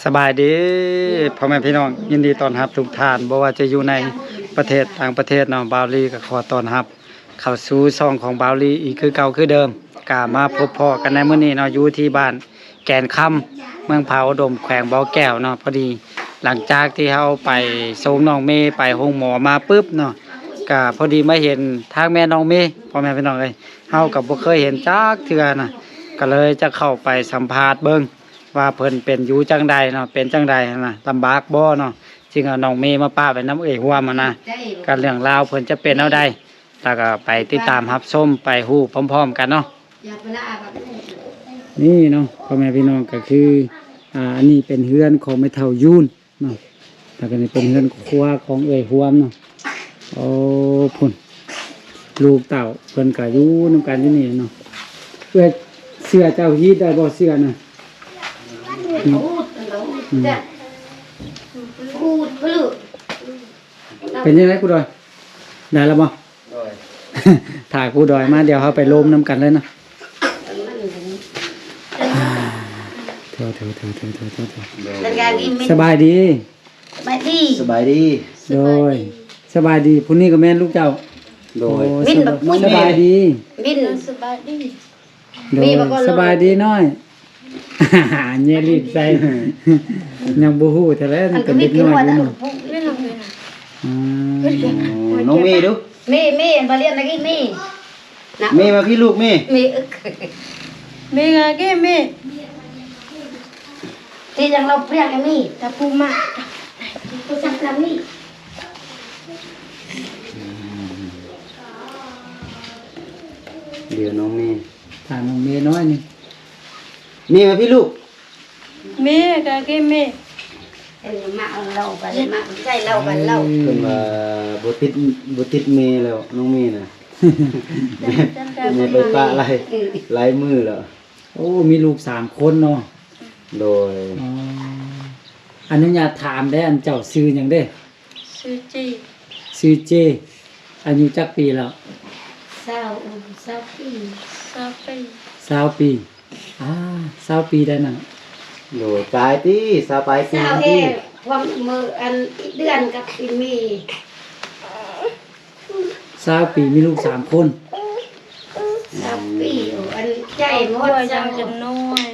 ສະບາຍດີພໍ່ແມ່ພີ່ນ້ອງ, ຍິນດີຕ້ອນຮັບທຸກທ່ານ, ບໍ່ວ່າຈະຢູ່ໃນປະເທດຕ່າງປະເທດເນາະ, ບ່າວລີກໍຂໍຕ້ອນຮັບເຂົ້າສູ່ຊ່ອງຂອງບ່າວລີອີກຄືເກົ່າຄືເດີມ. ກໍມາພົບພໍ້ກັນໃນມື້ນີ້ເນາະ, ຢູ່ທີ່ບ້ານແກ່ນຄຳ ເມືອງຜາອຸດົມ ແຂວງບໍ່ແກ້ວເນາະ. ພໍດີຫຼັງຈາກທີ່ເຮົາໄປສົ່ງນ້ອງເມໄປໂຮງໝໍມາປຶບເນາະ, ກໍພໍດີມາເຫັນທາງແມ່ນ້ອງເມ. ພໍ່ແມ່ພີ່ນ້ອງເອີຍ, ເຮົາກໍບໍ່ເຄີຍເຫັນຈັກເທື່ອນະ, ກໍເລີຍຈະເຂົ້າໄປສຳພາດເບິ່ງ ວ່າເພິ່ນເປັນຢູ່ຈັ່ງໃດເນາະ, ເປັນຈັ່ງໃດຫັ້ນນະ, ລຳບາກບໍ່ເນາະ, ຈຶ່ງເອົານ້ອງເມມາປະໄວ້ນຳເອື້ອຍຮ່ວມຫັ້ນນະ. ການເລື່ອງລາວເພິ່ນຈະເປັນແນວໃດ ແລ້ວກໍໄປຕິດຕາມຮັບຊົມ ໄປຮູ້ພ້ອມໆກັນເນາະ. ນີ້ເນາະ ພໍ່ແມ່ພີ່ນ້ອງ, ກໍຄື ອ່າ ອັນນີ້ເປັນເຮືອນຂອງແມ່ເຖົ້າຢູນເນາະ, ແລ້ວກໍນີ້ເປັນເຮືອນຄົວຂອງເອື້ອຍຮ່ວມເນາະ. ໂອ້ ພຸ້ນ ລູກເຕົ້າເພິ່ນກໍຢູ່ນຳກັນຢູ່ນີ້ເນາະ. ເອື້ອຍ ເສື້ອເຈົ້າຮີດໄດ້ບໍ່ ເສື້ອນະ? ເປັນຈັ່ງໃດຄູດອຍ ໄດ້ແລ້ວບໍ່? ໂດຍ ຖ້າຄູດອຍມາ ດຽວເຮົາໄປລົມນຳກັນເລີຍເນາະ. ໂດຍ ສະບາຍດີ. ສະບາຍດີ. ສະບາຍດີ. ໂດຍ ສະບາຍດີ. ຜູ້ນີ້ກໍແມ່ນລູກເຈົ້າ? ໂດຍ ໂອ້ ສະບາຍດີ. ມິນ ສະບາຍດີ. ໂດຍ ມີບໍ່ກໍ ສະບາຍດີນ້ອຍ. ແຍ່ລີດໃສ່ ຍັງບໍ່ຮູ້ແທ້ແຫຼະ, ຍັງເປັນເດັກນ້ອຍຢູ່ເນາະ. ອືມ ນ້ອງເມດູ. ເມ ເມ ມາລຽນນະກິ ເມ ເມ ມາພີ້ລູກ ເມ ເມ ເມ ກະເກ ເມ ທີ່ຍັງເລົ່າພຽງ ເມ ຕະປູມາ ໂທລະສັບນຳນີ້. ດຽວນ້ອງເມ ຖ້ານ້ອງເມນ້ອຍນີ້. ເມ ມາພີ້ລູກ. ເມ ກະເກ ເມ ເອີ ມາເອົາເຫຼົ້າກັນ ມາໃຊ້ເຫຼົ້າກັນເຫຼົ້າ. ເພິ່ນວ່າບໍ່ຕິດ ບໍ່ຕິດເມແລ້ວ ນ້ອງເມນະ. ແມ່ໄປປະຫຼາຍ ອືມ ຫຼາຍມື້ແລ້ວ. ໂອ້ ມີລູກສາມຄົນເນາະ. ໂດຍ ອໍ ອະນຸຍາດຖາມແດ່ ອັນເຈົ້າຊື່ຫຍັງເດ້? ຊື່ເຈ. ຊື່ເຈ. ອາຍຸຈັກປີແລ້ວ? ຊາວ ຊາວປີ. ຊາວປີ. ຊາວປີ. ອາ ຊາວປີໄດ້ນະ. ໂດຍ ກາຍຕິ ຊາວປາຍປີ ຊາວເອັດ ພວກມື້ອັນອີກເດືອນກັບອີເມ. ຊາວປີ ມີລູກສາມຄົນ. ຊາວປີ ໂອ້ ອັນໃຈໝົດ ຍັງຈະນ້ອຍ.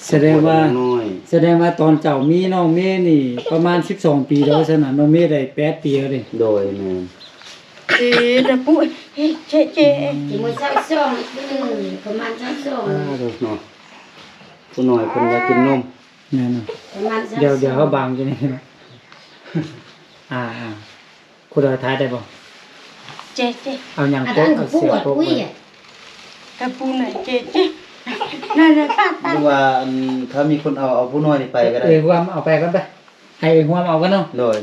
ສະແດງວ່າ ຍັງນ້ອຍ ສະແດງວ່າຕອນເຈົ້າມີນ້ອງເມນີ້ປະມານສິບສອງປີແລ້ວຊັ້ນນະ, ນ້ອງເມໄດ້ແປດປີແລ້ວເດ້. ໂດຍ ແມ່ນ. ເຈ ຕະປູ ເຈ ເຈ ເຈ ຊິໝົດຊາວສອງ ເອີ ປະມານຊາວສອງ. ອາ ເນາະ ຜູ້ນ້ອຍເພິ່ນຢາກກິນນົມ. ແມ່ນເນາະ ປະມານຊາວສອງ. ດຽວ ດຽວເຮົາບັງຢູ່ນີ້. ອາ ອາ ຄູດອຍຖ່າຍໄດ້ບໍ່? ເຈ ເຈ ເອົາຫຍັງໂປະ ເອົາເສື້ອໂປະໄວ້. ຕະປູນະ ເຈ ເຈ ນັ້ນໆ ປະ ປະ ຫຼືວ່າ ອັນ ຖ້າມີຄົນເອົາ ເອົາຜູ້ນ້ອຍນີ້ໄປກໍໄດ້. ເອີ ເອົາໄປກ່ອນໄປ. ໃຫ້ເອື້ອຍຮ່ວມເອົາກັນເນາະ. ໂດຍ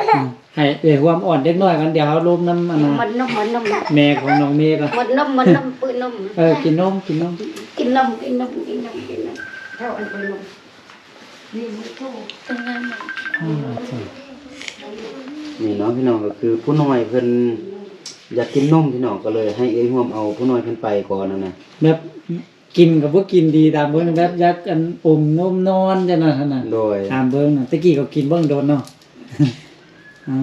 ອືມ ໃຫ້ເອື້ອຍຮ່ວມອ້ອນເດັກນ້ອຍກ່ອນ, ດຽວເຮົາລົມນຳ ອັນນ່າ ໝົດນົມ ໝົດນົມ ແມ່ຂອງນ້ອງເມກ່ອນ. ໝົດນົມ ໝົດນົມ ປຶ້ມນົມ. ເອີ ກິນນົມ ກິນນົມ ກິນນົມ ກິນນົມ ກິນນົມ ເທົ່າອັນປຶ້ມນົມ. ນີ້ມັນໂຕ ຕົວງາມ. ອືມ ນີ້ເນາະ ພີ່ນ້ອງ, ກໍຄືຜູ້ນ້ອຍເພິ່ນຢາກກິນນົມ ພີ່ນ້ອງ, ກໍເລີຍໃຫ້ເອື້ອຍຮ່ວມເອົາຜູ້ນ້ອຍເພິ່ນໄປກ່ອນຫັ້ນນະ. ແບບ ກິນກໍບໍ່ກິນດີຕາມເບິ່ງ, ແບບຢາກອັນອົມນົມນອນຈັ່ງນັ້ນຫັ້ນນະ. ໂດຍ ຕາມເບິ່ງນະ ແຕ່ກີ້ກໍກິນເບິ່ງໂດນເນາະ. ອ່າ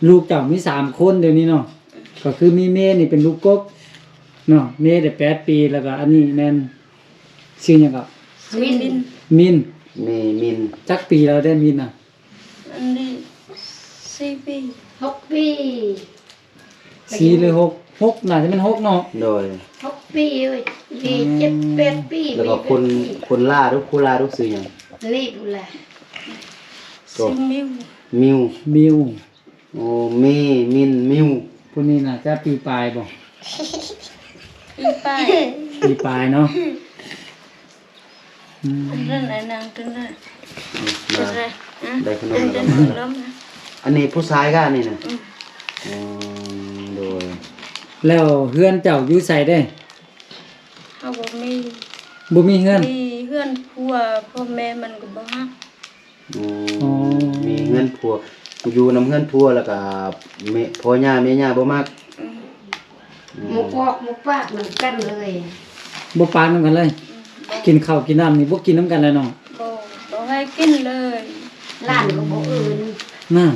ລູກເຈົ້າມີສາມຄົນດຽວນີ້ເນາະ, ກໍຄືມີເມນີ້ເປັນລູກກົກເນາະ, ເມໄດ້ແປດປີ, ແລ້ວກໍອັນນີ້ແມ່ນຊື່ຫຍັງເກາະ? ມິນ ມິນ ເມ ມິນ. ຈັກປີແລ້ວໄດ້ມິນນະ? ອັນນີ້ສີ່ປີ ຫົກປີ. ສີ່ຫຼືຫົກ? ຫົກ ໜ້າຈະແມ່ນຫົກເນາະ. ໂດຍ ຫົກປີເອີຍ ນີ້ ອືມ ເຈັດແປດປີ. ແລ້ວກໍຄົນ ຄົນລາວ ຜູ້ລາວຊື່ຫຍັງ? ນີ້ຜູ້ລາວ ກໍ ຊື່ມິວ ມິວ ມິວ. ໂອ້ ເມ ມິນ ມິວ. ຜູ້ນີ້ໜ້າຈະປີປາຍບໍ່? ປີປາຍ ປີປາຍເນາະ. ອືມ ອັນນັ້ນ ອັນນັ້ນ ຕົວນັ້ນ ອືມ ຕົວນັ້ນ ໄດ້ຂະໜົມແລ້ວກໍມາ. ອັນນີ້ຜູ້ຊາຍກະອັນນີ້ນະ? ອືມ ອືມ ໂດຍ. ແລ້ວເຮືອນເຈົ້າຢູ່ໃສເດ້? ເຮົາບໍ່ມີ ບໍ່ມີເຮືອນ. ມີເຮືອນຜົວ ພໍ່ແມ່ມັນກໍບໍ່ຮັກ. ອໍ ອໍ ມີເຮືອນຜົວ ຢູ່ນຳເຮືອນຜົວ ແລ້ວກະແມ່ ພໍ່ຍ່າແມ່ຍ່າບໍ່ມັກ. ອືມ ອືມ ບໍ່ອອກບໍ່ປາກນຳກັນເລີຍ. ບໍ່ປາກນຳກັນເລີຍ. ອືມ ບໍ່ ກິນເຂົ້າກິນນ້ຳນີ້ບໍ່ກິນນຳກັນເລີຍເນາະ. ບໍ່ ບໍ່ ກິນເລີຍ. ຫຼານກໍບໍ່ເອີ້ນ. ນະ.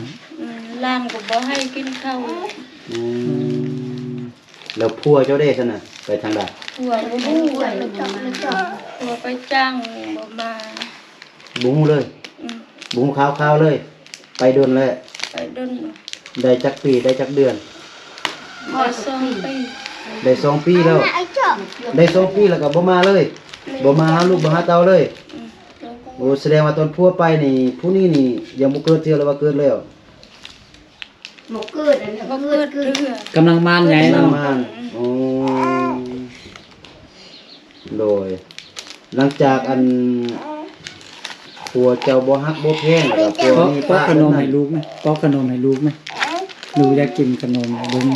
ອືມ ຫຼານກໍບໍ່ໃຫ້ກິນເຂົ້າ. ອືມ ແລ້ວຜົວເຈົ້າເດຊັ້ນນະ ໄປທາງໃດ? ຜົວບໍ່ຮູ້. ຜົວໄປຈ້າງ ບໍ່ມາ. ບໍ່ຮູ້ເລີຍ. ອືມ ບໍ່ຮູ້ຂ່າວໆເລີຍ. ໄປດົນແລ້ວ. ໄປດົນ. ໄດ້ຈັກປີ ໄດ້ຈັກເດືອນ? ໄດ້ສອງປີ. ໄດ້ສອງປີແລ້ວ. ໄດ້ສອງປີແລ້ວກໍບໍ່ມາເລີຍ. ບໍ່ມາຫາລູກ ບໍ່ຫາເຕົ້າເລີຍ. ອືມ ໂອ້ ສະແດງວ່າຕອນຜົວໄປນີ້ ຜູ້ນີ້ນີ້ຍັງບໍ່ເກີດເທື່ອ ຫຼືວ່າເກີດແລ້ວ? ບໍ່ເກີດ. ອັນນີ້ ບໍ່ເກີດເທື່ອ. ກຳລັງມານໃຫຍ່ເນາະ. ກຳລັງມານ. ໂອ້ ໂດຍ. ຫຼັງຈາກອັນຜົວເຈົ້າບໍ່ຮັກບໍ່ແພງ ແລ້ວກໍຜົວ ເປາະ ມີ ເປາະຂະໜົມໃຫ້ລູກນະ. ເປາະຂະໜົມໃຫ້ລູກນະ. ລູກຢາກກິນຂະໜົມ ເບິ່ງ.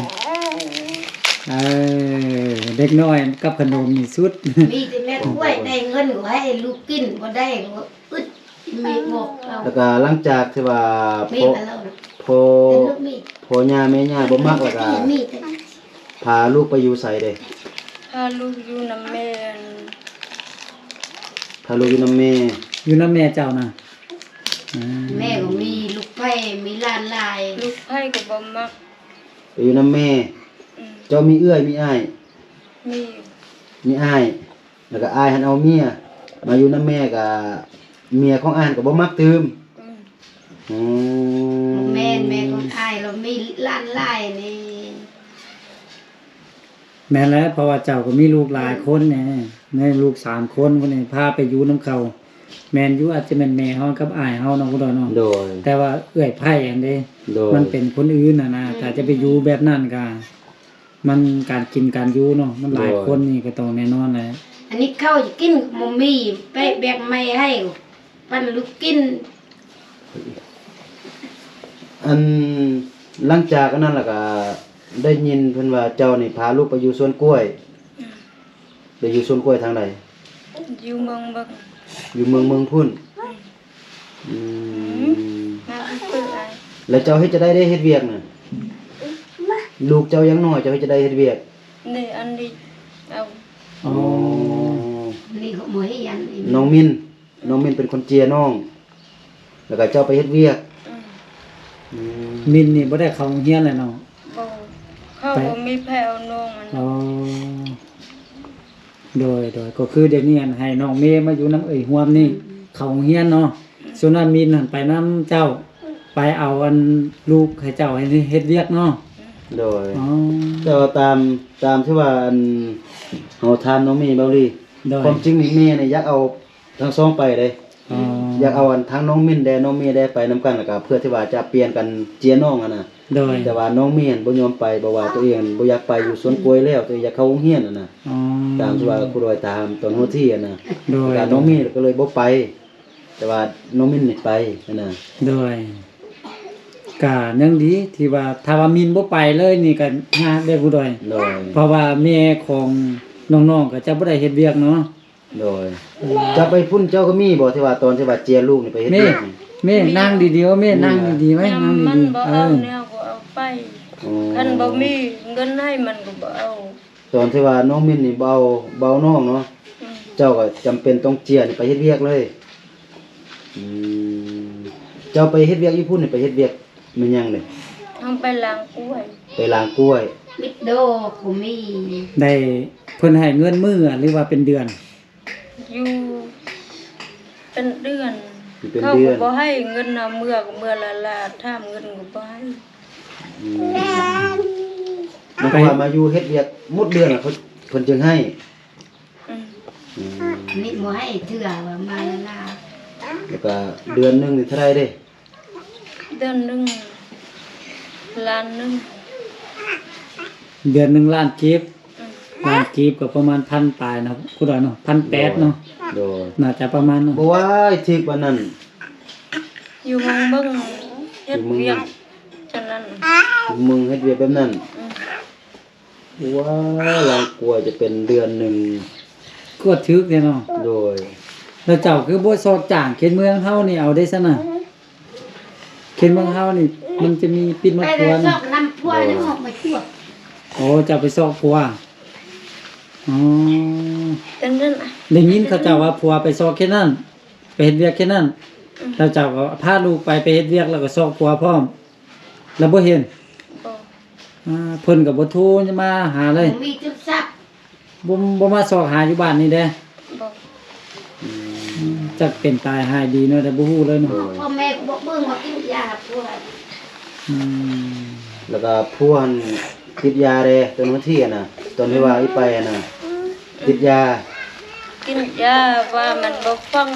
ເອີ ເດັກນ້ອຍກັບຂະໜົມນີ້ສຸດ. ມີແຕ່ແມ່ກວຍ ໄດ້ເງິນກໍໃຫ້ລູກກິນ ບໍ່ໄດ້ກໍອຶດ. ແລ້ວກໍຫຼັງຈາກທີ່ວ່າ ພໍ່ ພໍ່ຍ່າແມ່ຍ່າບໍ່ມັກ ແລ້ວກໍພາລູກໄປຢູ່ໃສເດ? ພາລູກຢູ່ນຳແມ່. ພາລູກຢູ່ນຳແມ່. ຢູ່ນຳແມ່ເຈົ້ານະ. ອືມ ແມ່ກໍມີລູກໃພ້ ມີຫຼານຫຼາຍ. ລູກໃພ້ກໍບໍ່ມັກ. ໄປຢູ່ນຳແມ່. ອືມ ເຈົ້າມີເອື້ອຍມີອ້າຍ? ມີ. ມີອ້າຍ. ແລ້ວກໍອ້າຍຫັ້ນເອົາເມຍມາຢູ່ນຳແມ່ ກໍເມຍຂອງອ້າຍຫັ້ນກໍບໍ່ມັກຕື່ມ. ອືມ ອືມ ແມ່ນ ແມ່ຂອງອ້າຍລາວມີຫຼານຫຼາຍນີ້. ແມ່ນແຫຼະ ເພາະວ່າເຈົ້າກໍມີລູກຫຼາຍຄົນແດ່. ອືມ ໃນລູກສາມຄົນພຸ້ນນີ້ ພາໄປຢູ່ນຳເຂົາ. ແມ່ນຢູ່ ອາດຈະແມ່ນແມ່ເຮົາກັບອ້າຍເຮົາເນາະ ຜູ້ດອຍເນາະ. ໂດຍ. ແຕ່ວ່າເອື້ອຍໃພ້ຫັ້ນເດ້. ໂດຍ. ມັນເປັນຄົນອື່ນຫັ້ນນະ. ອືມ ຖ້າຈະໄປຢູ່ແບບນັ້ນກໍ ມັນການກິນການຢູ່ເນາະ ມັນຫຼາຍ ໂດຍ ຄົນນີ້ກໍຕ້ອງແນ່ນອນແຫຼະ. ອັນນີ້ເຂົ້າຈະກິນກໍບໍ່ມີ ໄປແບກໄມ້ໃຫ້ປັ້ນລູກກິນ. ອັນ ຫຼັງຈາກອັນນັ້ນແລ້ວກໍໄດ້ຍິນເພິ່ນວ່າເຈົ້ານີ້ພາລູກໄປຢູ່ສວນກ້ວຍ. ອືມ ໄປຢູ່ສວນກ້ວຍທາງໃດ? ຢູ່ເມືອງເບິ່ງ. ຢູ່ເມືອງເບິ່ງພຸ້ນ. ອືມ ອືມ ອືມ ມາເປີດ. ແລ້ວເຈົ້າເຮັດຈັ່ງໃດໄດ້ເຮັດວຽກນະ? ລູກເຈົ້າຍັງນ້ອຍ ເຈົ້າເຮັດຈັ່ງໃດເຮັດວຽກ? ນີ້ ອັນນີ້ເອົາ. ອໍ ອໍ ນີ້ກໍບໍ່ເຮັດຫຍັງ. ນ້ອງມິນ ນ້ອງມິນເປັນຄົນເຈຍນ້ອງ ແລ້ວກໍເຈົ້າໄປເຮັດວຽກ. ອືມ ອືມ ມິນນີ້ບໍ່ໄດ້ເຂົ້າໂຮງຮຽນແລ້ວເນາະ? ບໍ່ ເຂົາ ໄປ ບໍ່ມີໃຜເອົານ້ອງຫັ້ນ. ອໍ ໂດຍ ໂດຍ ກໍຄືດຽວນີ້ຫັ້ນໃຫ້ນ້ອງເມມາຢູ່ນຳເອື້ອຍຮ່ວມນີ້ ອືມ ເຂົ້າໂຮງຮຽນເນາະ. ອືມ ສ່ວນວ່າມິນຫັ້ນໄປນຳເຈົ້າ ໄປເອົາອັນລູກໃຫ້ເຈົ້າໃຫ້ເຮັດວຽກເນາະ. ອືມ ໂດຍ. ອໍ ແຕ່ວ່າຕາມ ຕາມທີ່ວ່າອັນເຮົາຖາມນ້ອງເມເບົາລີ ໂດຍ ຄວາມຈິງນີ້ແມ່ນີ້ຢາກເອົາທັງສອງໄປເດ້. ອໍ ຢາກເອົາອັນທັງນ້ອງມິນແດ່ ນ້ອງເມແດ່ໄປນຳກັນ ແລ້ວກໍເພື່ອທີ່ວ່າຈະປ່ຽນກັນເຈຍນ້ອງຫັ້ນນະ. ໂດຍ. ແຕ່ວ່ານ້ອງເມນບໍ່ຍອມໄປ ເພາະວ່າຕົວເອງບໍ່ຢາກໄປຢູ່ສວນກ້ວຍແລ້ວ ຕົວເອງຢາກເຂົ້າໂຮງຮຽນຫັ້ນນະ. ອໍ ຕາມທີ່ວ່າຄູດອຍຖາມຕອນຫົວທີຫັ້ນນະ. ໂດຍ. ແລ້ວກໍນ້ອງເມນກໍເລີຍບໍ່ໄປ ແຕ່ວ່ານ້ອງມິນນີ້ໄປຫັ້ນນະ. ໂດຍ. ກະຍັງດີທີ່ວ່າ ຖ້າວ່າມິນບໍ່ໄປເລີຍນີ້ກໍຍາກເດ້ຄູດອຍ. ໂດຍ. ເພາະວ່າແມ່ຂອງນ້ອງໆກໍຈະບໍ່ໄດ້ເຮັດວຽກເນາະ. ໂດຍ. ເຈົ້າໄປພຸ້ນເຈົ້າກໍມີບໍ່ ທີ່ວ່າຕອນທີ່ວ່າເຈຍລູກນີ້ໄປເຮັດວຽກນີ້? ແມ່ ແມ່ ນັ່ງດີໆ ເອົາແມ່ ອືມ ນັ່ງດີໆໄວ້ ນັ່ງດີໆ ມັນບໍ່ເອົາ ເອີ ແນວບໍ່ເອົາໄປ. ອໍ ຄັນບໍ່ມີເງິນໃຫ້ມັນກໍບໍ່ເອົາ. ຕອນທີ່ວ່ານ້ອງມິນນີ້ບໍ່ເອົາ ບໍ່ເອົານ້ອງເນາະ. ອືມ ເຈົ້າກໍຈຳເປັນຕ້ອງເຈຍນີ້ໄປເຮັດວຽກເລີຍ. ອືມ ເຈົ້າໄປເຮັດວຽກຢູ່ພຸ້ນນີ້ ໄປເຮັດວຽກແມ່ນຫຍັງເດ? ເຮົາໄປລ້າງກ້ວຍ. ໄປລ້າງກ້ວຍ. ບິດໂດກໍມີ. ໄດ້ ເພິ່ນໃຫ້ເງິນມື້ ຫຼືວ່າເປັນເດືອນ? ຢູ່ເປັນເດືອນ. ຢູ່ເປັນເດືອນ. ເຂົາກໍບໍ່ໃຫ້ເງິນນະ ເມື່ອກໍເມື່ອລ້າໆ ຖາມເງິນກໍບໍ່ໃຫ້. ອືມ ໝາຍຄວາມວ່າມາຢູ່ເຮັດວຽກໝົດເດືອນລະ ເພິ່ນ ເພິ່ນຈຶ່ງໃຫ້. ອືມ ອືມ ນີ້ບໍ່ໃຫ້ເທື່ອວ່າມາລ້າໆ. ແລ້ວກໍເດືອນໜຶ່ງນີ້ເທົ່າໃດເດ? ເດືອນໜຶ່ງລ້ານໜຶ່ງ. ເດືອນໜຶ່ງລ້ານກີບ. ອືມ ລ້ານກີບກໍປະມານພັນປາຍເນາະ ຄູດອຍເນາະ ພັນແປດເນາະ. ໂດຍ ໂດຍ ໜ້າຈະປະມານນັ້ນ. ບໍ່ວ່າຖືກປານນັ້ນ. ຢູ່ເມືອງເບິ່ງເຮັດວຽກ ຢູ່ເມືອງເບິ່ງ ຈັ່ງນັ້ນ. ເມືອງເຮັດວຽກແບບນັ້ນ. ອືມ ວ້າ ລ້າງກ້ວຍຈະເປັນເດືອນໜຶ່ງ ກວດຖືກແທ້ເນາະ. ໂດຍ. ແລ້ວເຈົ້າຄືບໍ່ຊອກຈ້າງເຂດເມືອງເຮົານີ້ເອົາເດ້ຊັ້ນນະ? ເຂດເມືອງເຮົານີ້ມັນຈະມີປິດໝົດຄົວ. ໄປຊອກນຳຜົວ. ໂດຍ. ນີ້ອອກມາກວດ. ໂອ້ ເຈົ້າໄປຊອກຜົວ. ອໍ ຈັ່ງນັ້ນ. ໄດ້ຍິນເຂົາເຈົ້າວ່າຜົວໄປຊອກເຂດນັ້ນ ໄປເຮັດວຽກແຄ່ນັ້ນ. ອືມ ແລ້ວເຈົ້າກໍພາລູກໄປ ໄປເຮັດວຽກ ແລ້ວກໍຊອກຜົວພ້ອມ ແລ້ວບໍ່ເຫັນ? ບໍ່ ອ່າ ເພິ່ນກໍບໍ່ໂທມາຫາເລີຍ? ບໍ່ມີໂທລະສັບ ບໍ່ ບໍ່ມາຊອກຫາຢູ່ບ້ານນີ້ເດ້? ບໍ່ ອືມ ຈັກເປັນຕາຍຮ້າຍດີເນາະ ແຕ່ບໍ່ຮູ້ເລີຍເນາະ. ໂດຍ ພໍ່ແມ່ກໍບໍ່ເບິ່ງວ່າກິນຢາພວກ ອືມ ແລ້ວກໍພວກຫັ້ນຕິດຢາເດ້ ຕອນມື້ທີນນະ ຕອນທີ່ວ່າອີ່ໄປຫັ້ນນະ ອືມ ຕິດຢາ ກິນຢາວ່າມັນບໍ່ຟັງ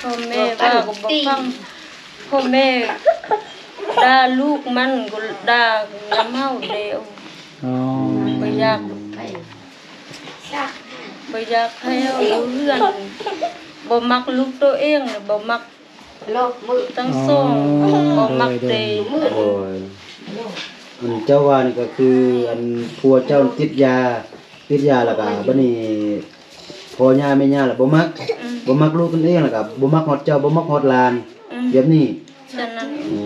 ພໍ່ແມ່ວ່າກໍບໍ່ຟັງ ພໍ່ແມ່ດ່າລູກມັນກໍດ່ານຳເຮົາເດ້. ອໍ ບໍ່ຢາກ ບໍ່ຢາກໃຫ້ເຮົາຢູ່ເຮືອນ ບໍ່ມັກລູກໂຕເອງ ບໍ່ມັກ ທັງສອງ ອໍ ບໍ່ມັກເດ້. ໂດຍ ໂດຍ ອັນເຈົ້າວ່ານີ້ກໍຄື ອັນຜົວເຈົ້າຕິດຢາ ຕິດຢາແລ້ວກໍບັດນີ້ພໍ່ຍ່າແມ່ຍ່າລະບໍ່ມັກ ອືມ ບໍ່ມັກລູກຕົນເອງ ແລ້ວກໍບໍ່ມັກຮອດເຈົ້າ ບໍ່ມັກຮອດຫຼານ ອືມ ແບບນີ້. ສະນັ້ນ ອື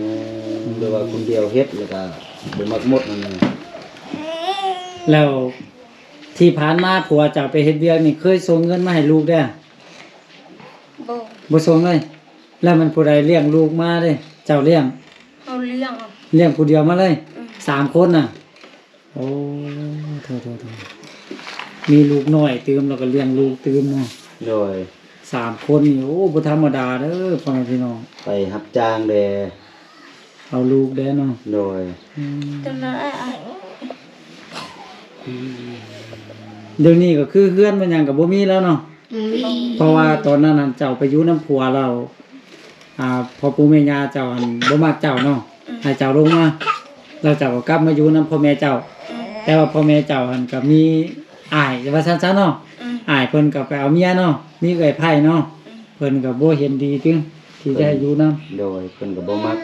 ມ ຫຼືວ່າຄົນດຽວເຮັດ ແລ້ວກໍບໍ່ມັກໝົດນັ້ນນະ. ແລ້ວທີ່ຜ່ານມາຜົວເຈົ້າໄປເຮັດວຽກນີ້ ເຄີຍສົ່ງເງິນມາໃຫ້ລູກແດ່? ບໍ່ ບໍ່ສົ່ງເລີຍ. ແລ້ວມັນຜູ້ໃດລ້ຽງລູກມາເດ້? ເຈົ້າລ້ຽງ? ເຮົາລ້ຽງ ລ້ຽງຜູ້ດຽວມາເລີຍ? ອືມ ສາມຄົນນະ? ໂອ້ ໂທ້ໆໆ ມີລູກນ້ອຍຕື່ມ ແລ້ວກໍລ້ຽງລູກຕື່ມເນາະ. ໂດຍ ສາມຄົນນີ້ ໂອ້ ບໍ່ທຳມະດາເດີ ພໍ່ແມ່ພີ່ນ້ອງ ໄປຮັບຈ້າງແດ່ ເອົາລູກແດ່ເນາະ. ໂດຍ ອືມ ດຽວນີ້ກໍຄືເຮືອນມັນຫຍັງກໍບໍ່ມີແລ້ວເນາະ. ອືມ ເພາະວ່າຕອນນັ້ນຫັ້ນເຈົ້າໄປຢູ່ນຳຜົວແລ້ວ ອ່າ ພໍ່ປູ່ແມ່ຍ່າເຈົ້າຫັ້ນບໍ່ມັກເຈົ້າເນາະ. ອືມ ໃຫ້ເຈົ້າລົງມາ ແລ້ວເຈົ້າກໍກັບມາຢູ່ນຳພໍ່ແມ່ເຈົ້າ. ອືມ ແຕ່ວ່າພໍ່ແມ່ເຈົ້າຫັ້ນກໍມີອ້າຍ ວ່າຊັ້ນຊະເນາະ. ອືມ ອ້າຍເພິ່ນກໍໄປເອົາເມຍເນາະ ມີເອື້ອຍໃພ້ເນາະ. ອືມ ເພິ່ນກໍບໍ່ເຫັນດີຕິ ທີ່ຈະໃຫ້ຢູ່ນຳ. ໂດຍ ເພິ່ນກໍບໍ່ມັກ.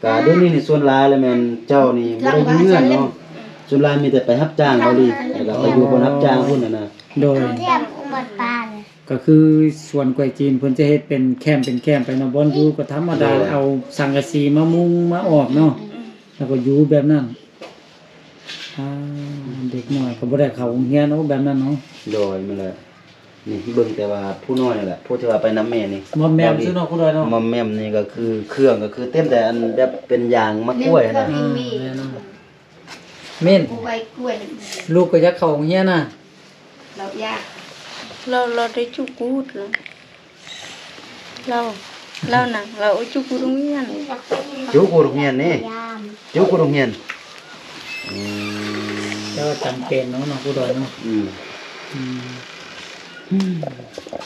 ກະດຽວນີ້ນີ້ສ່ວນຫຼາຍແລ້ວແມ່ນເຈົ້ານີ້ບໍ່ໄດ້ຢູ່ເຮືອນເນາະ ສ່ວນຫຼາຍມີແຕ່ໄປຮັບຈ້າງເກົາຫຼີ ແລ້ວກໍໄປຢູ່ບ່ອນຮັບຈ້າງພຸ້ນນະ. ໂດຍ ກໍຄືສວນກ້ວຍຈີນເພິ່ນຈະເຮັດເປັນແຄມເປັນແຄມໄປເນາະ ບ່ອນຢູ່ກໍທຳມະດາ ໂດຍ ເອົາສັງກະສີມາມຸງມາອ້ອມເນາະ ອືມ ແລ້ວກໍຢູ່ແບບນັ້ນ. ອ່າ ເດັກນ້ອຍກໍບໍ່ໄດ້ເຂົ້າໂຮງຮຽນ ໂອ້ ແບບນັ້ນເນາະ. ໂດຍ ແມ່ນແຫຼະ ນີ້ເບິ່ງແຕ່ວ່າຜູ້ນ້ອຍນີ້ແຫຼະ ຜູ້ທີ່ວ່າໄປນຳແມ່ນີ້ ມອມແມມຊື່ເນາະ ຜູ້ນ້ອຍເນາະ ມອມແມມນີ້ກໍຄືເຄື່ອງກໍຄືເຕັມແຕ່ອັນແບບເປັນຢາງໝາກກ້ວຍຫັ້ນນະ. ແມ່ນ ແມ່ນ ລູກກໍຢາກເຂົ້າໂຮງຮຽນນະ. ລາວຢາກ ລາວ ລາວໄດ້ຈຸກູດລະ ລາວ ລາວນະ ລາວຈຸກູດໂຮງຮຽນ ຈຸກູດໂຮງຮຽນນີ້ ຈຸກູດໂຮງຮຽນ. ອືມ ແຕ່ວ່າຈຳເປັນເນາະ ເນາະ ຜູ້ນ້ອຍເນາະ. ອືມ ອືມ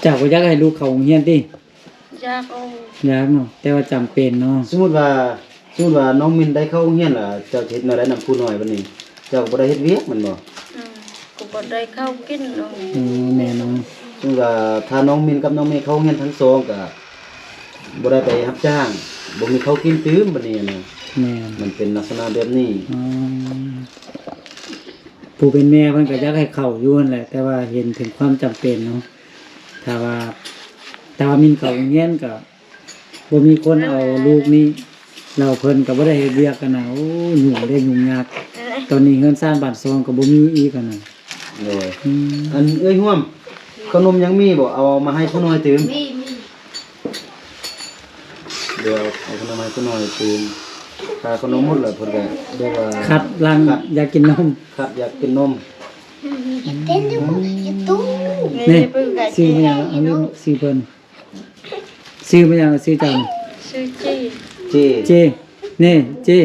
ເຈົ້າກໍຢາກໃຫ້ລູກເຂົ້າໂຮງຮຽນຕິ? ຢາກເອົາ ຢາກເນາະ ແຕ່ວ່າຈຳເປັນເນາະ. ສົມມຸດວ່າ ສົມມຸດວ່ານ້ອງມິນໄດ້ເຂົ້າໂຮງຮຽນລະ ເຈົ້າຈະເຮັດແນວໃດນຳຜູ້ນ້ອຍບັດນີ້? ເຈົ້າກໍບໍ່ໄດ້ເຮັດວຽກແມ່ນບໍ່? ອືມ ກໍບໍ່ໄດ້ເຂົ້າກິນເນາະ. ອືມ ແມ່ນເນາະ. ຄືວ່າຖ້ານ້ອງມິນກັບນ້ອງເມເຂົ້າໂຮງຮຽນທັງສອງ ກໍບໍ່ໄດ້ໄປຮັບຈ້າງ ບໍ່ມີເຂົ້າກິນຕື່ມບັດນີ້ນະ. ແມ່ນ ມັນເປັນລັກສະນະແບບນີ້. ອືມ ຜູ້ເປັນແມ່ເພິ່ນກໍຢາກໃຫ້ເຂົ້າຢູ່ຫັ້ນແຫຼະ ແຕ່ວ່າເຫັນເຖິງຄວາມຈຳເປັນເນາະ. ຖ້າວ່າ ຖ້າວ່າມິນເຂົ້າໂຮງຮຽນກໍ ບໍ່ມີຄົນເອົາລູກນີ້ ແລ້ວເພິ່ນກໍບໍ່ໄດ້ເຮັດວຽກຫັ້ນນະ. ໂອ້ ຫຍຸ້ງເດ້ຫຍຸ້ງຍາກ ຕອນນີ້ເຮືອນຊານບ້ານຊ່ອງກໍບໍ່ມີອີກຫັ້ນນະ. ໂດຍ ອືມ ອັນເອື້ອຍຮ່ວມ ເຂົ້າໜົມຍັງມີບໍ່? ເອົາມາໃຫ້ຜູ້ນ້ອຍຕື່ມ. ມີ ມີ ດຽວເອົາເຂົ້າໜົມໃຫ້ຜູ້ນ້ອຍຕື່ມ. ຖ້າເຂົ້າໜົມໝົດແລ້ວເພິ່ນກໍແບບວ່າ ຄັດຫຼັງ ຄັດ ຢາກກິນນົມ ຄັດຢາກກິນນົມ. ນີ້ ຊື່ແມ່ນຫຍັງ? ເອົາ ຊື່ເພິ່ນ ຊື່ແມ່ນຫຍັງ? ຊື່ເຈົ້ານີ້? ຊື່ເຈ້ ເຈ້ ເຈ້ ນີ້ເຈ້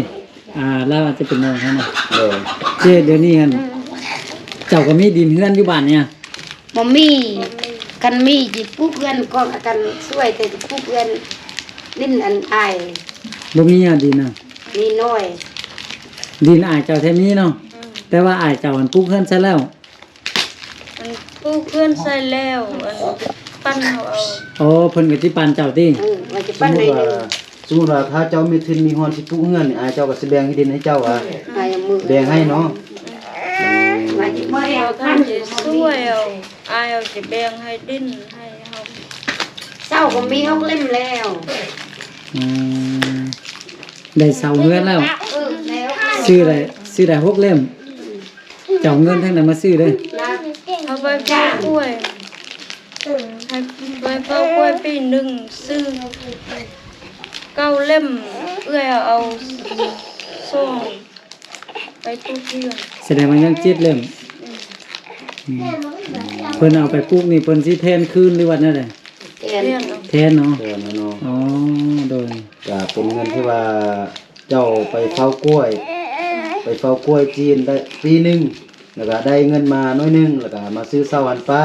ອ່າ ລາວອາດຈະເປັນນ້ອງເຮົານະ. ໂດຍ ເຈ້ ດຽວນີ້ຫັ້ນ ເຈົ້າກໍມີດິນເຮືອນຢູ່ບ້ານນີ້? ບໍ່ມີ ບໍ່ມີ. ຄັນມີຊິປູກເຮືອນກ່ອນ ຄັນຊ່ວຍແຕ່ປູກເຮືອນ ດິນອັນອ້າຍ ບໍ່ມີຫຍັງດິນນະ? ມີໜ້ອຍ ດິນອ້າຍເຈົ້າແທ້ມີເນາະ. ອືມ ແຕ່ວ່າອ້າຍເຈົ້າຫັ້ນປູກເຮືອນໃສ່ແລ້ວ ອັນປູກເຮືອນໃສ່ແລ້ວ ອັນປັນເຮົາເອົາ. ອໍ ເພິ່ນກໍຊິປັນເຈົ້າຕິ? ເອີ ວ່າຊິປັນໃຫ້. ສົມມຸດວ່າ ສົມມຸດວ່າ ຖ້າເຈົ້າມີທຶນມີຮອນຊິປຸກເຮືອນນີ້ ອ້າຍເຈົ້າກໍຊິແບ່ງທີ່ດິນໃຫ້ເຈົ້າຫວາ? ອືມ ແບ່ງໃຫ້ເນາະ. ອືມ ວ່າຊິຊ່ວຍເອົາ ອ້າຍເຮົາຊິແບ່ງໃຫ້ດິນໃຫ້ເຮົາ. ເສົາກໍມີຫົກເຫຼັ້ມແລ້ວ. ອືມ ໄດ້ເສົາເຮືອນແລ້ວ. ເອີ ແລ້ວ ຊື້ໄດ້ ຊື້ໄດ້ຫົກເຫຼັ້ມ. ເຈົ້າເອົາເງິນທາງໃດມາຊື້ເດີ້? ເອົາໄປປູກກ້ວຍ ໃຫ້ໄວ້ ເອົາກ້ວຍປີໜຶ່ງຊື້ເກົ້າເຫຼັ້ມ ເອື້ອຍເອົາສອງໄປປູກເຮືອນ. ສະແດງວ່າຍັງເຈັດເຫຼັ້ມ. ອືມ ອືມ ເພິ່ນເອົາໄປປູກນີ້ ເພິ່ນຊິແທນຄືນ ຫຼືວ່າແນວໃດ? ແທນ ແທນເນາະ. ແທນເນາະ. ອໍ ໂດຍ. ກະເປັນເງິນທີ່ວ່າເຈົ້າໄປເຝົ້າກ້ວຍ ໄປເຝົ້າກ້ວຍຈີນໄດ້ປີໜຶ່ງ ແລ້ວກະໄດ້ເງິນມາໜ້ອຍໜຶ່ງ ແລ້ວກະມາຊື້ເຊົ່າຫັ້ນປະ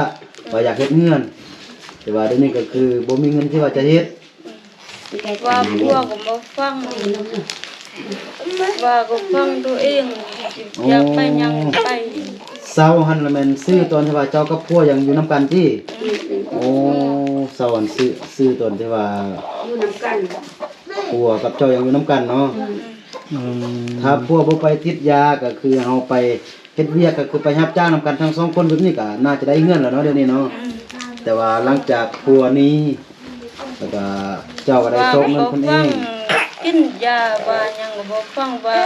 ວ່າຢາກເຮັດເຮືອນ. ແຕ່ວ່າດຽວນີ້ກະຄືບໍ່ມີເງິນທີ່ວ່າຈະເຮັດ. ວ່າຜົວກໍບໍ່ຟັງ ວ່າກໍຟັງໂຕເອງ ຢາກໄປຫຍັງໄປ. ເຊົ່າຫັ້ນລະແມ່ນຊື້ຕອນທີ່ວ່າເຈົ້າກັບຜົວຍັງຢູ່ນຳກັນຕິ? ອືມ ໂອ້ ເຊົ່າຫັ້ນຊື້ ຊື້ຕອນທີ່ວ່າຢູ່ນຳກັນ ຜົວກັບເຈົ້າຍັງຢູ່ນຳກັນເນາະ. ອືມ ອືມ ຖ້າຜົວບໍ່ໄປຕິດຢາ ກໍຄືເຮົາໄປເຮັດວຽກ ກໍຄືໄປຮັບຈ້າງນຳກັນທັງສອງຄົນ ແບບນີ້ກໍໜ້າຈະໄດ້ເຮືອນແລ້ວເນາະ ດຽວນີ້ເນາະ. ອືມ ແຕ່ວ່າຫຼັງຈາກຜົວໜີ ແລ້ວກໍເຈົ້າກໍໄດ້ຊອກເງິນເພິ່ນເອງ. ກິນຢາວ່າຫຍັງກໍບໍ່ຟັງ ວ່າ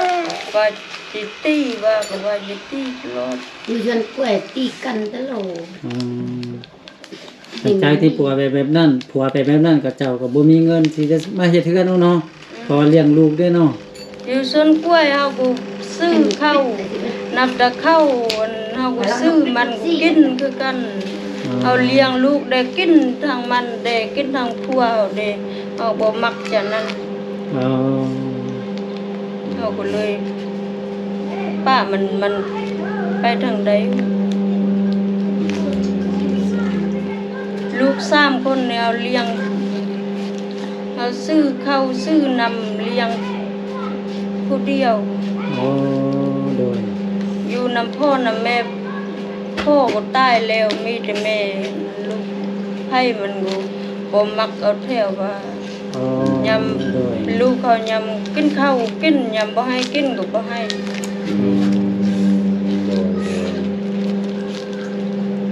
ວ່າຊິຕີ ວ່າກໍວ່າຊິຕີຕະຫຼອດ ຢູ່ເຮືອນກ້ວຍຕີກັນຕະຫຼອດ. ອືມ ຫຼັງຈາກທີ່ຜົວໄປແບບນັ້ນ ຜົວໄປແບບນັ້ນ ກໍເຈົ້າກໍບໍ່ມີເງິນທີ່ຈະມາເຮັດເຮືອນເນາະ ອືມ ເພາະວ່າລ້ຽງລູກເດ້ເນາະ. ຢູ່ສວນກ້ວຍເຮົາກໍຊື້ເຂົ້າ ນັບແຕ່ເຂົ້າ ອັນ ເຮົາກໍຊື້ມັນກິນຄືກັນ. ອໍ ເຮົາລ້ຽງລູກໄດ້ກິນທັງມັນເດ້ ກິນທັງຜົວເຮົາເດ້ ເຮົາບໍ່ມັກຈະນັ້ນ. ອໍ ເຮົາກໍເລີຍປະມັນ ມັນໄປທາງໃດ. ລູກສາມຄົນນີ້ເຮົາລ້ຽງ ເຮົາຊື້ເຂົ້າຊື້ນ້ຳລ້ຽງຜູ້ດຽວ. ອໍ ໂດຍ. ຢູ່ນຳພໍ່ນຳແມ່ ພໍ່ກໍຕາຍແລ້ວ ມີແຕ່ແມ່. ລູກໃຜມັນກໍບໍ່ມັກເອົາແຖວວ່າ ອໍ ຍາມ ໂດຍ ລູກເຂົາຍາມກິນເຂົ້າກິນ ຍາມບໍ່ໃຫ້ກິນກໍບໍ່ໃຫ້. ອືມ ໂດຍ ໂດຍ.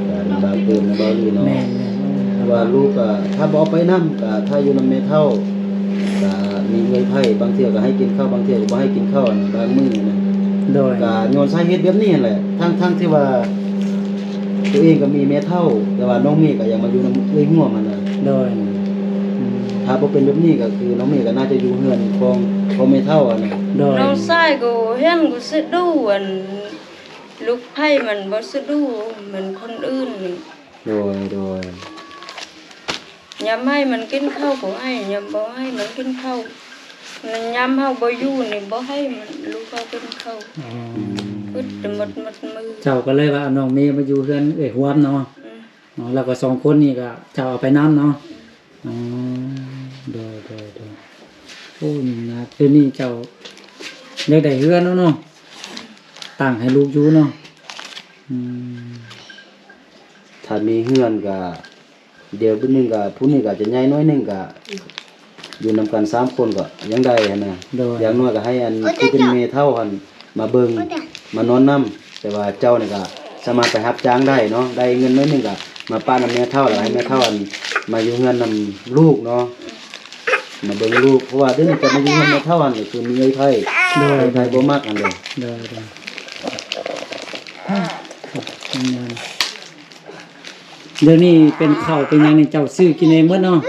ກໍລຳບາກຕື່ມເນາະ ເບົາຫຼີເນາະ. ແມ່ນໆ ເພາະວ່າລູກກໍຖ້າບໍ່ເອົາໄປນຳ ກໍຖ້າຢູ່ນຳແມ່ເຖົ້າ ກໍມີເອື້ອຍໃຜ ບາງເທື່ອກໍໃຫ້ກິນເຂົ້າ ບາງເທື່ອກໍບໍ່ໃຫ້ກິນເຂົ້າ ອັນບາງມື້ນະ. ໂດຍ. ກໍຍ້ອນສາເຫດແບບນີ້ຫັ້ນແຫຼະ ທັງໆທີ່ວ່າຕົວເອງກໍມີແມ່ເຖົ້າ ແຕ່ວ່ານ້ອງເມກໍຢາກມາຢູ່ນຳເອື້ອຍຮ່ວມຫັ້ນນະ. ໂດຍ. ອືມ ຖ້າບໍ່ເປັນແບບນີ້ກໍຄືນ້ອງເມກໍໜ້າຈະຢູ່ເຮືອນຂອງ ຂອງແມ່ເຖົ້າຫັ້ນນະ. ໂດຍ. ນ້ອງຊາຍກໍແຮງກໍສະດຸ ອັນ ລູກໃຜມັນບໍ່ສະດຸ ເໝືອນຄົນອື່ນນີ້. ໂດຍ ໂດຍ. ຍາມໃຫ້ມັນກິນເຂົ້າກໍໃຫ້ ຍາມບໍ່ໃຫ້ມັນກິນເຂົ້າ ຍາມເຮົາບໍ່ຢູ່ນີ້ບໍ່ໃຫ້ມັນ ລູກເຮົາກິນເຂົ້າ. ອໍ ອືມ ອຶດແຕ່ໝົດ ໝົດມື້. ເຈົ້າກໍເລີຍວ່າເອົານ້ອງເມມາຢູ່ເຮືອນເອື້ອຍຮ່ວມເນາະ. ອືມ ອໍ ແລ້ວກໍສອງຄົນນີ້ກໍເຈົ້າເອົາໄປນຳເນາະ. ອໍ ໂດຍ ໂດຍ ໂດຍ. ໂອ້ ນີ້ນະ ດຽວນີ້ເຈົ້າຢາກໄດ້ເຮືອນແລ້ວເນາະ ຕັ້ງໃຫ້ລູກຢູ່ເນາະ. ອືມ ຖ້າມີເຮືອນກໍ ດຽວບຶດໜຶ່ງກໍ ຜູ້ນີ້ກໍອາດຈະໃຫຍ່ໜ້ອຍໜຶ່ງ ກໍຢູ່ນຳກັນສາມຄົນກໍຍັງໄດ້ຫັ້ນນະ. ໂດຍ. ຢ່າງໜ້ອຍກໍໃຫ້ອັນ ໂອ້ຍ ທີ່ເປັນແມ່ເຖົ້າຫັ້ນມາເບິ່ງ ໂອ້ຍ ມານອນນຳ. ແຕ່ວ່າເຈົ້ານີ້ກໍສາມາດໄປຮັບຈ້າງໄດ້ເນາະ ໄດ້ເງິນໜ້ອຍໜຶ່ງກໍມາປະນຳແມ່ເຖົ້າ ແລ້ວໃຫ້ແມ່ເຖົ້າອັນມາຢູ່ເຮືອນນຳລູກເນາະ ມາເບິ່ງລູກ. ເພາະວ່າດຽວນີ້ຈະມາຢູ່ເຮືອນແມ່ເຖົ້າຫັ້ນກໍຄືມີເອື້ອຍໃຜ. ໂດຍ. ເອື້ອຍໃຜບໍ່ມັກຫັ້ນເດ້. ໂດຍ ໂດຍ. ດຽວນີ້ເປັນເຂົ້າເປັນຫຍັງນີ້ເຈົ້າຊື້ກິນເອງໝົດເນາະ? ອືມ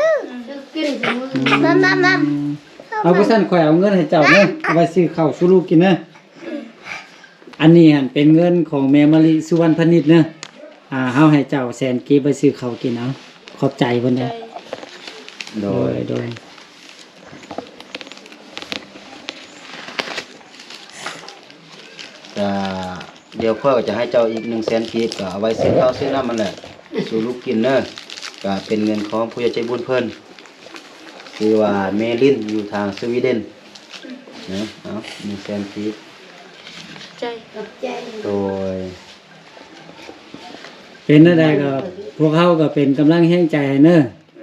ອືມ ເອົາ ບໍ່ຊັ້ນຂ້ອຍເອົາເງິນໃຫ້ເຈົ້າເດີ ເອົາໄວ້ຊື້ເຂົ້າສູ່ລູກກິນເດີ. ອັນນີ້ຫັ້ນເປັນເງິນຂອງແມ່ມະລິ ສຸວັນພະນິດເນີ. ອ່າ ເຮົາໃຫ້ເຈົ້າແສນກີບໄວ້ຊື້ເຂົ້າກິນເອົາ. ຂອບໃຈເພິ່ນເດີ. ໂດຍ ໂດຍ ໂດຍ. ກະດຽວຂ້ອຍກໍຈະໃຫ້ເຈົ້າອີກໜຶ່ງແສນກີບ ກໍເອົາໄວ້ຊື້ເຂົ້າຊື້ນ້ຳຫັ້ນແຫຼະ ສູ່ລູກກິນເນີ. ກະເປັນເງິນຂອງຜູ້ໃຫຍ່ໃຈບຸນເພິ່ນ ຊື່ວ່າແມ່ລິນ ຢູ່ທາງສະວີເດັນນະ. ເອົາ ໜຶ່ງແສນກີບ. ໃຈ ຂອບໃຈ. ໂດຍ. ເປັນແນວໃດກໍ ພວກເຮົາກໍເປັນກຳລັງແຮງໃຈໃຫ້ເນີ.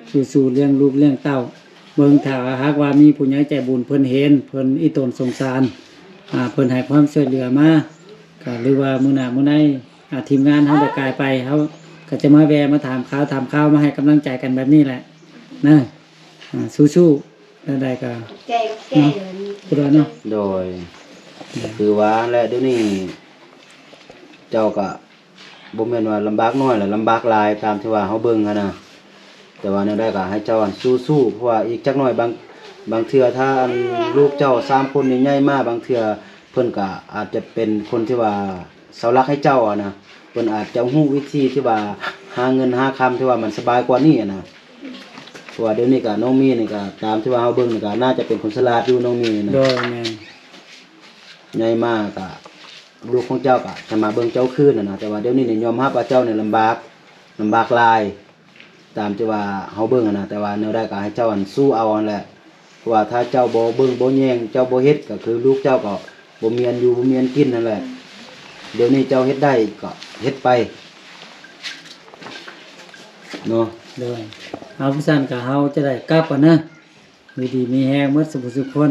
ສູ້ໆ ລ້ຽງລູກລ້ຽງເຕົ້າ. ເບິ່ງ ຖ້າຫາກວ່າມີຜູ້ໃຫຍ່ໃຈບຸນເພິ່ນເຫັນ ເພິ່ນອີ່ຕົນສົງສານ ອ່າ ເພິ່ນໃຫ້ຄວາມຊ່ວຍເຫຼືອມາ ກໍ ຫຼືວ່າມື້ໜ້າມື້ໃນ ອ່າ ທີມງານເຮົາໄດ້ກາຍໄປ ເຮົາກໍຈະມາແວ່ມາຖາມຂ່າວ ຖາມຂ່າວ ມາໃຫ້ກຳລັງໃຈກັນແບບນີ້ແຫຼະເນີ. ອ່າ ສູ້ໆ ແນວໃດກໍ ຂອບໃຈ ຂອບໃຈ ເນາະ ຜູ້ໃດເນາະ. ໂດຍ. ໂດຍ. ຄືວ່າແຫຼະ ດຽວນີ້ເຈົ້າກໍ ບໍ່ແມ່ນວ່າລຳບາກໜ້ອຍ ແລະ ລຳບາກຫຼາຍ ຕາມທີ່ວ່າເຮົາເບິ່ງຫັ້ນນະ. ແຕ່ວ່າແນວໃດກໍໃຫ້ເຈົ້າອັນສູ້ໆ ເພາະວ່າອີກຈັກໜ້ອຍບາງ ບາງເທື່ອຖ້າອັນລູກເຈົ້າສາມຄົນນີ້ໃຫຍ່ມາ ບາງເທື່ອເພິ່ນກໍອາດຈະເປັນຄົນທີ່ວ່າເສົາຫຼັກໃຫ້ເຈົ້າຫັ້ນນະ ເພິ່ນອາດຈະຮູ້ວິທີທີ່ວ່າຫາເງິນຫາຄຳທີ່ວ່າມັນສະບາຍກວ່ານີ້ຫັ້ນນະ ເພາະວ່າດຽວນີ້ກໍນ້ອງມີນີ້ກໍຕາມທີ່ວ່າເຮົາເບິ່ງນີ້ກໍໜ້າຈະເປັນຄົນສະຫຼາດຢູ່ ນ້ອງມີນີ້ນະ. ໂດຍ ແມ່ນ. ໃຫຍ່ມາກໍລູກຂອງເຈົ້າກໍຈະມາເບິ່ງເຈົ້າຄືນຫັ້ນນະ ແຕ່ວ່າດຽວນີ້ນີ້ຍອມຮັບວ່າເຈົ້ານີ້ລຳບາກ ລຳບາກຫຼາຍ ຕາມທີ່ວ່າເຮົາເບິ່ງຫັ້ນນະ ແຕ່ວ່າແນວໃດກໍໃຫ້ເຈົ້າອັນສູ້ເອົາຫັ້ນແຫຼະ ເພາະວ່າຖ້າເຈົ້າບໍ່ເບິ່ງບໍ່ແຍງ ເຈົ້າບໍ່ເຮັດ ກໍຄືລູກເຈົ້າກໍບໍ່ມີອັນຢູ່ ບໍ່ມີອັນກິນຫັ້ນແຫຼະ. ດຽວນີ້ເຈົ້າເຮັດໄດ້ກໍເຮັດໄປເນາະ. ໂດຍ ເອົາ ຊັ້ນກໍເຮົາຈະໄດ້ກັບກ່ອນເນາະ. ຢູ່ດີມີແຮງໝົດສູ່ຜູ້ສູ່ຄົນ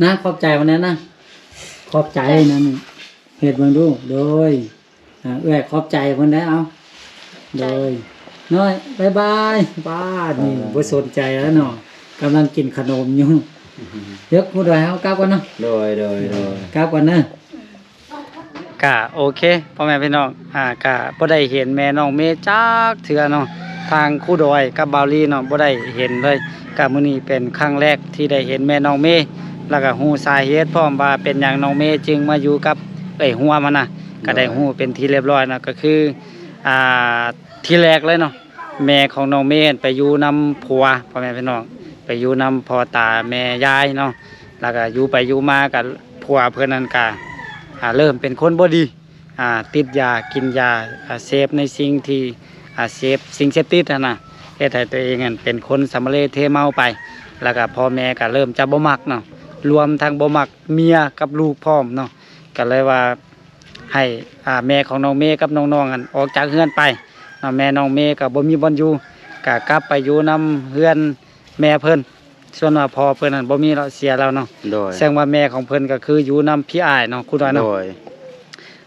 ນະ. ຂອບໃຈເພິ່ນແດ່ນະ. ຂອບໃຈນຳ. ເຮັດເບິ່ງດູ. ໂດຍ ອ່າ ເອື້ອຍຂອບໃຈເພິ່ນແດ່. ເອົາ ໂດຍ ນ້ອຍ ບາຍບາຍ. ປ້າ ນີ້ ເອີ ບໍ່ສົນໃຈແລ້ວເນາະ ກຳລັງກິນຂະໜົມຢູ່. ເດີ ຄູດອຍ ເຮົາກັບກ່ອນເນາະ. ໂດຍ ໂດຍ ໂດຍ ກັບກ່ອນເດີ. ກະໂອເຄ ພໍ່ແມ່ພີ່ນ້ອງ ອ່າ ກະບໍ່ໄດ້ເຫັນແມ່ນ້ອງເມຈັກເທື່ອເນາະ ທາງຄູດອຍກັບບ່າວລີເນາະ ບໍ່ໄດ້ເຫັນເລີຍ. ກະມື້ນີ້ເປັນຄັ້ງແລກທີ່ໄດ້ເຫັນແມ່ນ້ອງເມ ແລ້ວກະຮູ້ສາເຫດພ້ອມວ່າເປັນຫຍັງນ້ອງເມຈຶ່ງມາຢູ່ກັບເອື້ອຍຮ່ວມຫັ້ນນະ ກະໄດ້ ໂດຍ ຮູ້ເປັນທີ່ລຽບຮ້ອຍເນາະ. ກະຄື ອ່າ ທີແລກເລີຍເນາະ ແມ່ຂອງນ້ອງເມໄປຢູ່ນຳຜົວ ພໍ່ແມ່ພີ່ນ້ອງ ໄປຢູ່ນຳພໍ່ຕາແມ່ຍາຍເນາະ ແລ້ວກະຢູ່ໄປຢູ່ມາກະຜົວເພິ່ນນັ້ນກະ ອ່າ ເລີ່ມເປັນຄົນບໍ່ດີ ອ່າ ຕິດຢາ ກິນຢາ ອ່າ ເສບໃນສິ່ງທີ່ ອ່າ ເສບສິ່ງເສບຕິດຫັ້ນນະ ເຮັດໃຫ້ຕົວເອງຫັ້ນເປັນຄົນສຳມະເລເທເມົາໄປ ແລ້ວກະພໍ່ແມ່ກະເລີ່ມຈະບໍ່ມັກເນາະ ລວມທັງບໍ່ມັກເມຍກັບລູກພ້ອມເນາະ ກະເລີຍວ່າ ໃຫ້ ອ່າ ແມ່ຂອງນ້ອງເມກັບນ້ອງໆ ຫັ້ນອອກຈາກເຮືອນໄປເນາະ. ແມ່ນ້ອງເມກໍບໍ່ມີບ່ອນຢູ່ ກໍກັບໄປຢູ່ນຳເຮືອນແມ່ເພິ່ນ ສ່ວນວ່າພໍ່ເພິ່ນນັ້ນບໍ່ມີແລ້ວ ເສຍແລ້ວເນາະ. ໂດຍ ແສດງວ່າແມ່ຂອງເພິ່ນກໍຄືຢູ່ນຳພີ່ອ້າຍເນາະ ຄູດອຍເນາະ. ໂດຍ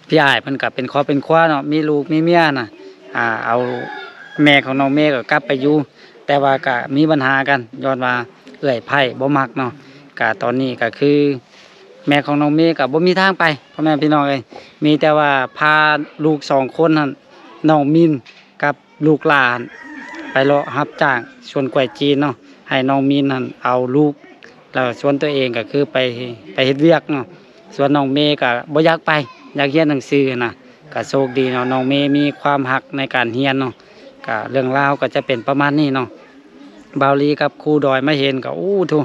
ພີ່ອ້າຍເພິ່ນກໍເປັນຄອບເປັນຄົວເນາະ ມີລູກມີເມຍນະ ອ່າ ເອົາແມ່ຂອງນ້ອງເມກໍກັບໄປຢູ່ ແຕ່ວ່າກະມີບັນຫາກັນ ຍ້ອນວ່າເອື້ອຍໃພ້ບໍ່ມັກເນາະ. ກະຕອນນີ້ກະຄືແມ່ຂອງນ້ອງເມກະບໍ່ມີທາງໄປ ພໍ່ແມ່ພີ່ນ້ອງເອີຍ ມີແຕ່ວ່າພາລູກສອງຄົນຫັ້ນ ນ້ອງມິນກັບລູກຫຼ້າຫັ້ນ ໄປເລາະຮັບຈ້າງສວນກ້ວຍຈີນເນາະ ໃຫ້ນ້ອງມິນຫັ້ນເອົາລູກ ແລ້ວສ່ວນຕົວເອງກະຄືໄປ ໄປເຮັດວຽກເນາະ. ສ່ວນນ້ອງເມກະບໍ່ຢາກໄປ ຢາກຮຽນໜັງສືຫັ້ນນະ. ກະໂຊກດີເນາະ ນ້ອງເມມີຄວາມຮັກໃນການຮຽນເນາະ. ກະເລື່ອງລາວກະຈະເປັນປະມານນີ້ເນາະ. ບ່າວລີກັບຄູດອຍມາເຫັນກະ ໂອ້ ໂທ້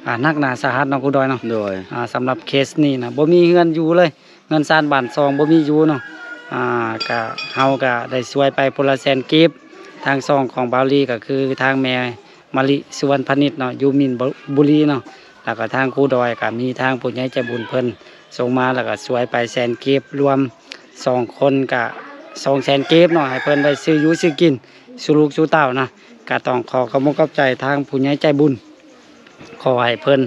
ອ່າ ໜັກໜາສາຫັດເນາະ ຄູດອຍເນາະ. ໂດຍ ອ່າ ສຳລັບເຄສນີ້ນະ ບໍ່ມີເຮືອນຢູ່ເລີຍ ເຮືອນຊານບ້ານຊ່ອງບໍ່ມີຢູ່ເນາະ. ອ່າ ກະ ເຮົາກະໄດ້ຊ່ວຍໄປຄົນລະແສນກີບ ທາງຊ່ອງຂອງບ່າວລີກະຄືທາງແມ່ ມະລິ ສຸວັນພານິດເນາະ ຢູ່ມິນບູລີເນາະ ແລ້ວກະທາງຄູດອຍກະມີທາງຜູ້ໃຫຍ່ໃຈບຸນເພິ່ນສົ່ງມາ ແລ້ວກະຊ່ວຍໄປແສນກີບ ລວມສອງຄົນກະສອງແສນກີບເນາະ ໃຫ້ເພິ່ນໄດ້ຊື້ຢູ່ຊື້ກິນສູ່ລູກສູ່ເຕົ້ານະ. ກະຕ້ອງຂໍຂອບອົກຂອບໃຈທາງຜູ້ໃຫຍ່ໃຈບຸນ ຂໍໃຫ້ເພິ່ນ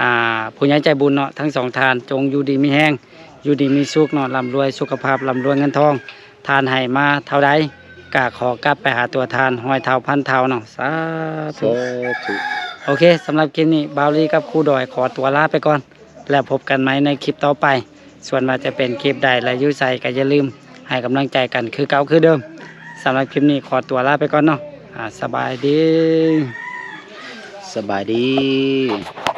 ອ່າ ຜູ້ໃຫຍ່ໃຈບຸນເນາະ ທັງສອງທ່ານ ຈົ່ງຢູ່ດີມີແຮງ ຢູ່ດີມີສຸກເນາະ ລ່ຳລວຍສຸຂະພາບ ລ່ຳລວຍເງິນທອງ. ທ່ານໃຫ້ມາເທົ່າໃດ ກະຂໍກັບໄປຫາຕົວທ່ານຮ້ອຍເທົ່າພັນເທົ່າເນາະ. ສາທຸ ສາທຸ. ໂອເຄ ສຳລັບຄລິບນີ້ ບ່າວລີກັບຄູດອຍຂໍຕົວລາໄປກ່ອນ ແລ້ວພົບກັນໃໝ່ໃນຄລິບຕໍ່ໄປ. ສ່ວນວ່າຈະເປັນຄລິບໃດ ແລະ ຢູ່ໃສ ກະຢ່າລືມໃຫ້ກຳລັງໃຈກັນຄືເກົ່າຄືເດີມ. ສຳລັບຄລິບນີ້ຂໍຕົວລາໄປກ່ອນເນາະ. ອ່າ ສະບາຍດີ. ສະບາຍດີ.